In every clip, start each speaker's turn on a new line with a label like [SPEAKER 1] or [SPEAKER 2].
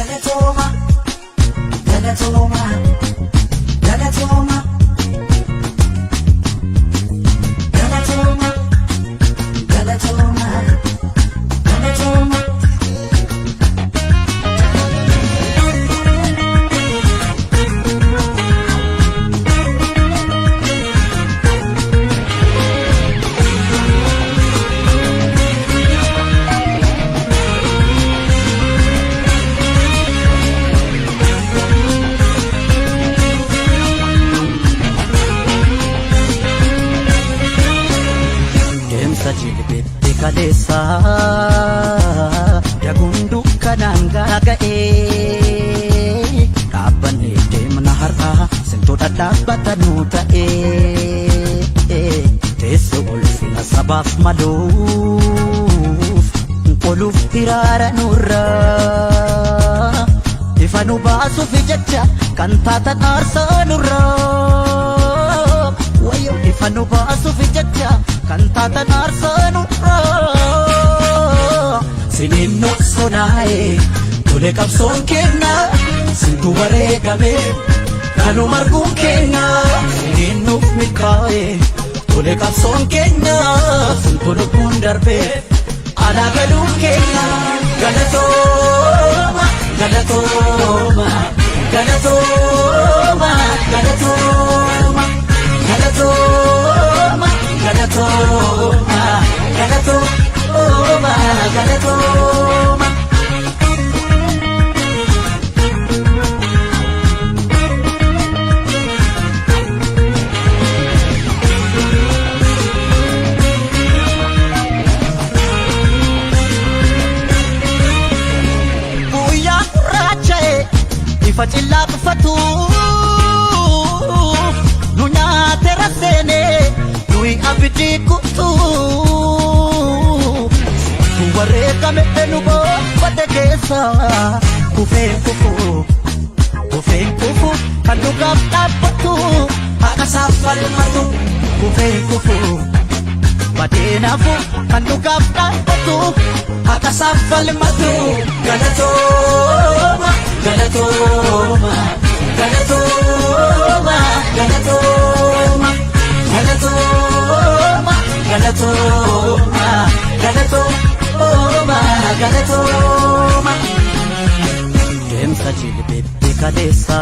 [SPEAKER 1] Galatooma, galatooma, galatooma. Galatooma, galatooma, galatooma.
[SPEAKER 2] Deemsa jilbeetti kaleessa daguun dukkanaan gaaga'ee dhaabbannee deemna har'a sintoota dhaabbata nuu ta'ee teessoo ulfina sabaaf maluuf qoluuf hiraara nurraa ifa nu baasuuf jecha kan taatan aarsaa nurraa wayyo ifa nu baasuuf jecha kan taatan aarsaa nurraa siniin nu sonaa'e tole qabsoon kenna sintu wareegame kanu marguun kenna siniin nuuf milkaa'e tole qabsoon kenna sintu lubbuun darbe alaa galuun kenna galatooma galatooma galatooma galatooma galatooma galatooma galatooma galatooma. Guyyaa gurraacha'e ifa cillaa buufatu nu nyaate raseene nuyi abidii kutu nu wareegame nu boonfate keessa kufeen kufu kufeen kufu kan dhugaaf dhaabbatu haqa isaaf falmatu kufeen kufu badeenaafu kan dhugaaf dhaabbatu haqa isaaf falmatu galatooma galatooma galatooma galatooma galatooma galatooma galatooma galatooma. Deemsa jilbeetti kaleessa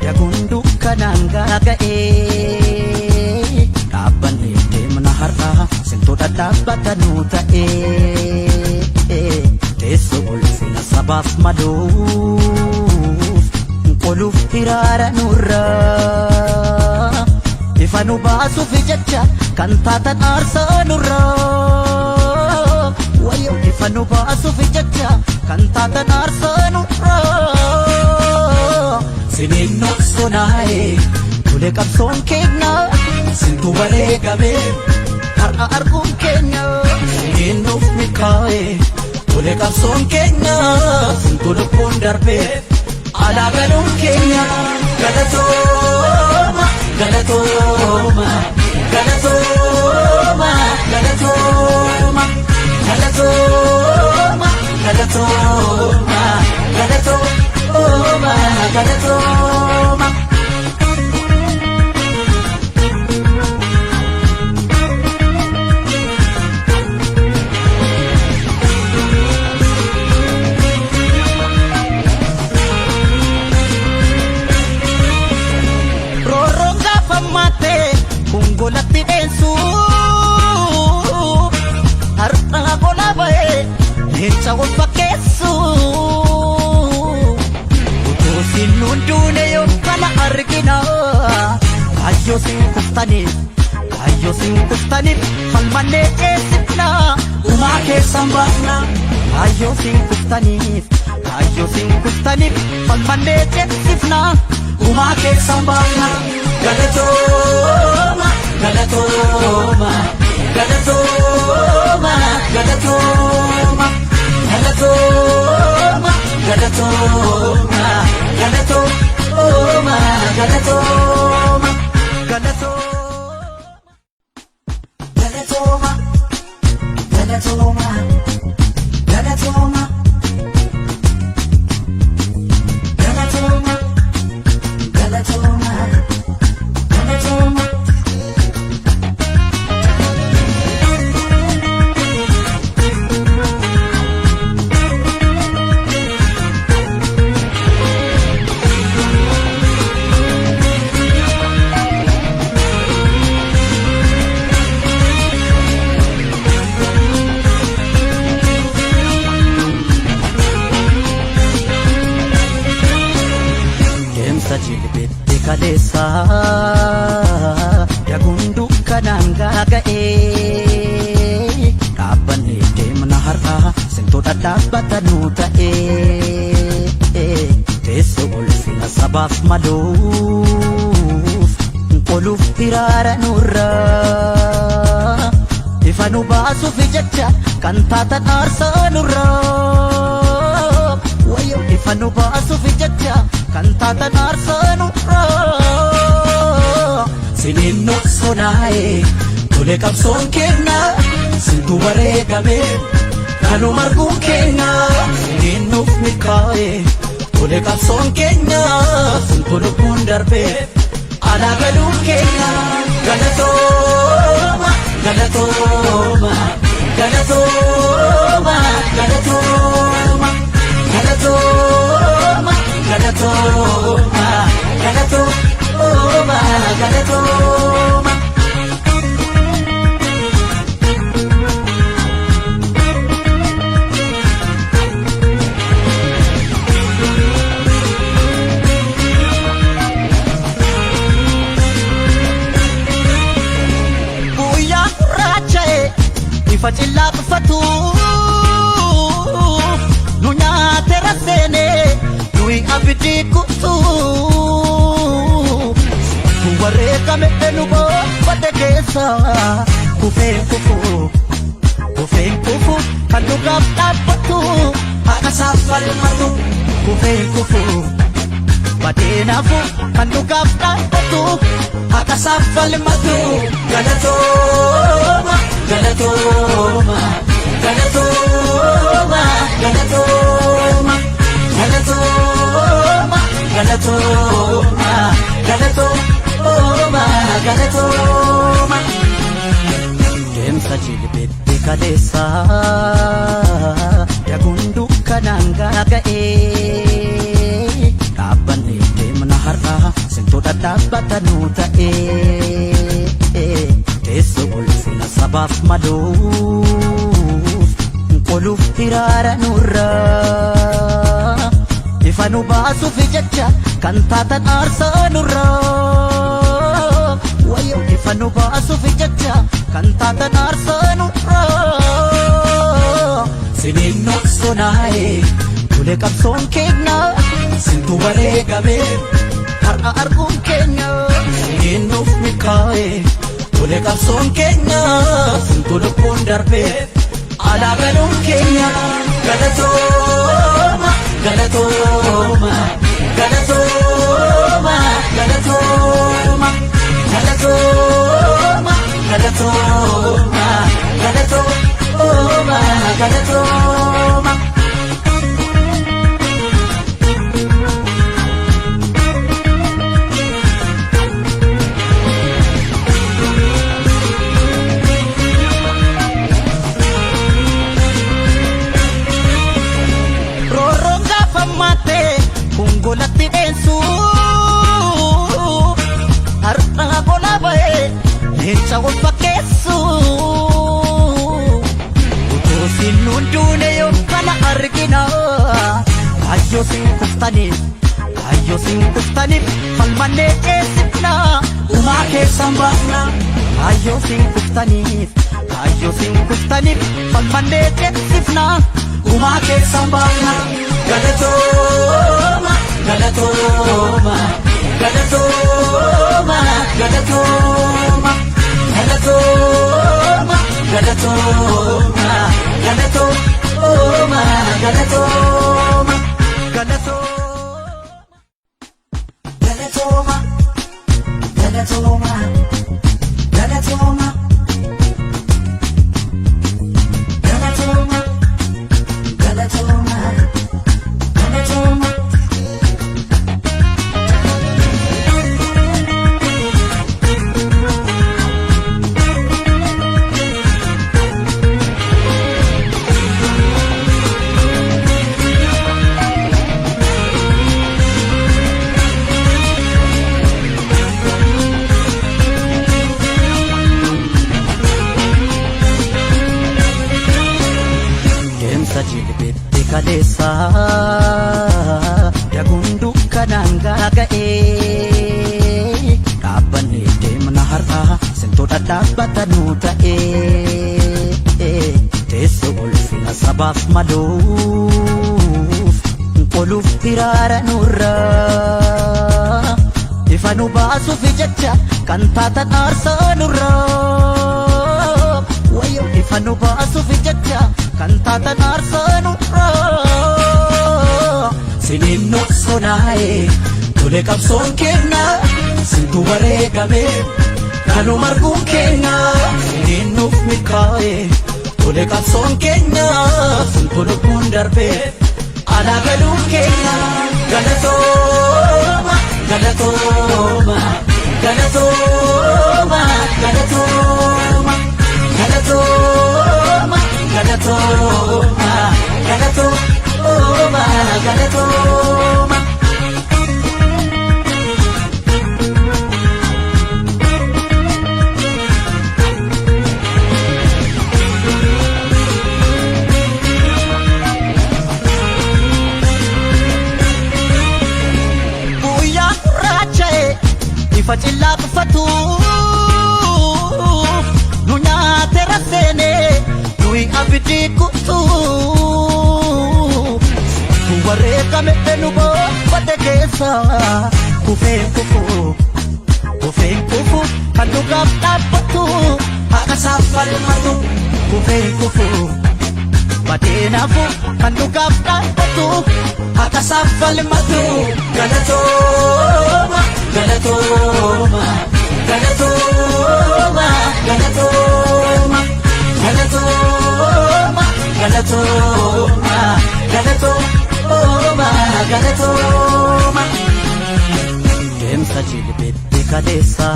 [SPEAKER 2] daguun dukkanaan gaaga'ee dhaabbannee deemna har'a sintoota dhaabbata nuu ta'ee teessoo ulfina sabaaf maluuf qoluuf hiraara nurraa ifa nu baasuuf jecha kan taatan aarsaa nurraa wayyo ifa nu baasuuf jecha kan taatan aarsaa nurraa siniin nu sonaa'e tole qabsoon keenya sintu wareegame har'a arguun keenya siniin nuuf milkaa'e tole qabsoon keenya sintu lubbuun darbe alaa galuun keenya galatooma galatooma galatooma galatooma galatooma galatooma galatooma galatooma. Roorroon gaafa maattee kun golatti dheensu har'a gola ba'ee leenca wal fakkeessu utuu siin nuun duune yoo kana argina kaayyoo siin kuftaniif kaayyoo siin kuftaniif falmannee ceesifna gumaa keessan baafna kaayyoo siin kuftaniif kaayyoo siin kuftaniif falmannee ceesifna gumaa keessan baafna galatooma galatooma galatooma galatooma galatooma galatooma galatooma galatooma galatooma.
[SPEAKER 1] Galatooma, galatooma, galatooma.
[SPEAKER 2] kaleessa daguun dukkanaan gaaga'ee dhaabbannee deemna har'a sintoota dhaabbata nuu ta'ee teessoo ulfina sabaaf maluuf qoluuf hiraara nurraa ifa nu baasuuf jecha kan taatan aarsaa nurraa wayyo ifa nu baasuuf jecha kan taatan aarsaa nurraa siniin nu sonaa'e tole qabsoon kenna sintu wareegame kanuma arguun keenya siniin nuuf milkaa'e tole qabsoon keenya sintu lubbuun darbe alaa galuun keenya galatooma galatooma galatooma galatooma galatooma galatooma galatooma galatooma. Guyyaa gurraacha'e ifa cillaafatu nu nyaate raseene nuyi abidii kutu nu wareegame nu boobade keessa kufeen kufu kufeen kufu kan dhugaaf dhaabbatu haqa isaaf falmatu kufeen kufu badeenaafu kan dhugaaf dhaabbatu haqa isaaf falmatu galatooma galatooma galatooma galatooma galatooma galatooma galatooma galatooma. Deemsa jilbeetti kaleessa daguun dukkanaan gaaga'ee dhaabbannee deemna har'a sintoota dhaabbata nuu ta'ee teessoo ulfina sabaaf maluuf qoluuf hiraara nurraa ifa nu baasuuf jecha kan taatan aarsaa nurraa wayyo ifa nu baasuuf jecha kan taatan aarsaa nurraa siniin nu sonaa'e tole qabsoon keenya sintu wareegame har'a arguun keenya siniin nuuf milkaa'e tole qabsoon keenya sintu lubbuun darbe alaa galuun keenya galatooma galatooma galatooma galatooma galatooma galatooma galatooma galatooma. Roorroon gaafa maattee kungolatti dheessu har'a gola ba'ee leenca wal fakkeessu utuu siin nuun duune yoo kana argina kaayyoo siin kuftaniif kaayyoo siin kuftaniif falmannee ceesifna uumaa keessan baafna kaayyoo siin kuftaniif kaayyoo siin kuftaniif falmannee ceesifna uumaa keessan baafna galatooma galatooma galatooma galatooma galatooma galatooma galatooma galatooma galatooma.
[SPEAKER 1] Galatooma, galatooma, galatooma. Galatooma, galatooma, galatooma.
[SPEAKER 2] Deemsa jilbeetti kaleessa daguun dukkanaan gaaga'ee. har'aa sintuu dhadhaabbata nuu ta'ee teessoo ulfina sabaaf maluuf qoluuf hiraara nurraa ifa nu baasuuf jecha kan taatan aarsaa nurraa wayyo ifa nu baasuuf jecha kan taatan aarsaa nurraa siniin nu sonaa'e tole qabsoon kenna sintu wareegame kanu marguun keenya siniin nuuf milkaa'e tole qabsoon keenya sintu lubbuun darbe alaa galuun keenya galatooma galatooma galatooma galatooma galatooma galatooma galatooma galatooma. Guyyaa gurraacha'e ifa cillaa buufatu nu nyaate raseene nuyi abidii kutu wareegame nu boonfate keessa kufeen kufu kufeen kufu kan dhugaaf dhaabbatu haqa isaaf falmatu kufeen kufu badeenaafu kan dhugaaf dhaabbatu haqa isaaf falmatu galatooma galatooma galatooma galatooma galatooma galatooma galatooma galatooma. Deemsa jilbeetti kaleessa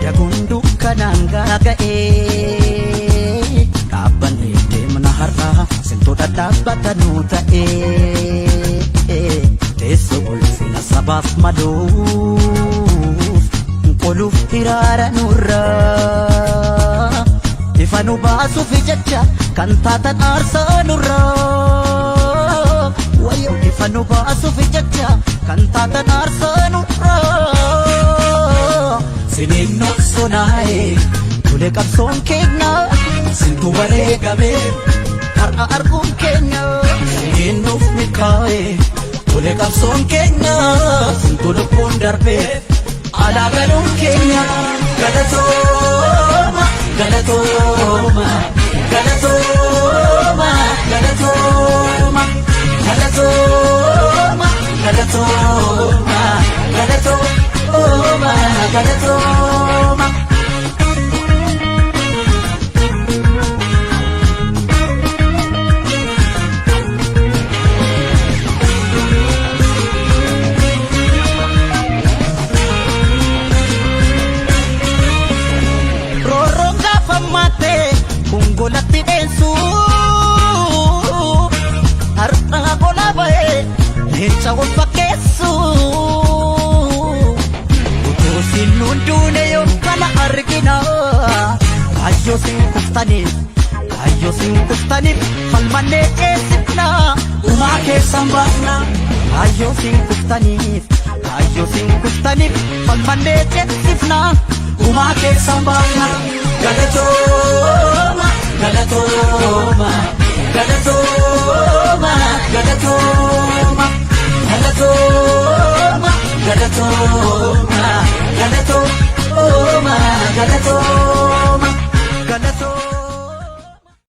[SPEAKER 2] daguun dukkanaan gaaga'ee dhaabbannee deemna har'aa sintuu dhadhaabbata nuu ta'ee teessoo ulfina sabaaf maluuf qoluuf hiraara nurraa ifa nu baasuuf jecha kan taatan aarsaa nurraa wayyo ifa nu baasuuf jecha kan taatan aarsaa nurraa siniin nu sonaa'e tole qabsoon keenya sintu wareegame har'a arguun keenya siniin nuuf milkaa'e tole qabsoon keenya sintu lubbuun darbe alaa galuun keenya galatooma galatooma galatooma galatooma galatooma galatooma galatooma galatooma. Roorroon gaafa maattee kun golatti dheensu har'a gola ba'ee leenca wal fakkeessu utuu sinnuun duune yoo kana argina kaayyoo sin kuftaniif kaayyoo sin kuftaniif falmannee ceesifna dhumaa keessan baafna kaayyoo sin kuftaniif kaayyoo sin kuftaniif falmannee ceesifna dhumaa keessan baafna galatooma galatooma galatooma galatooma.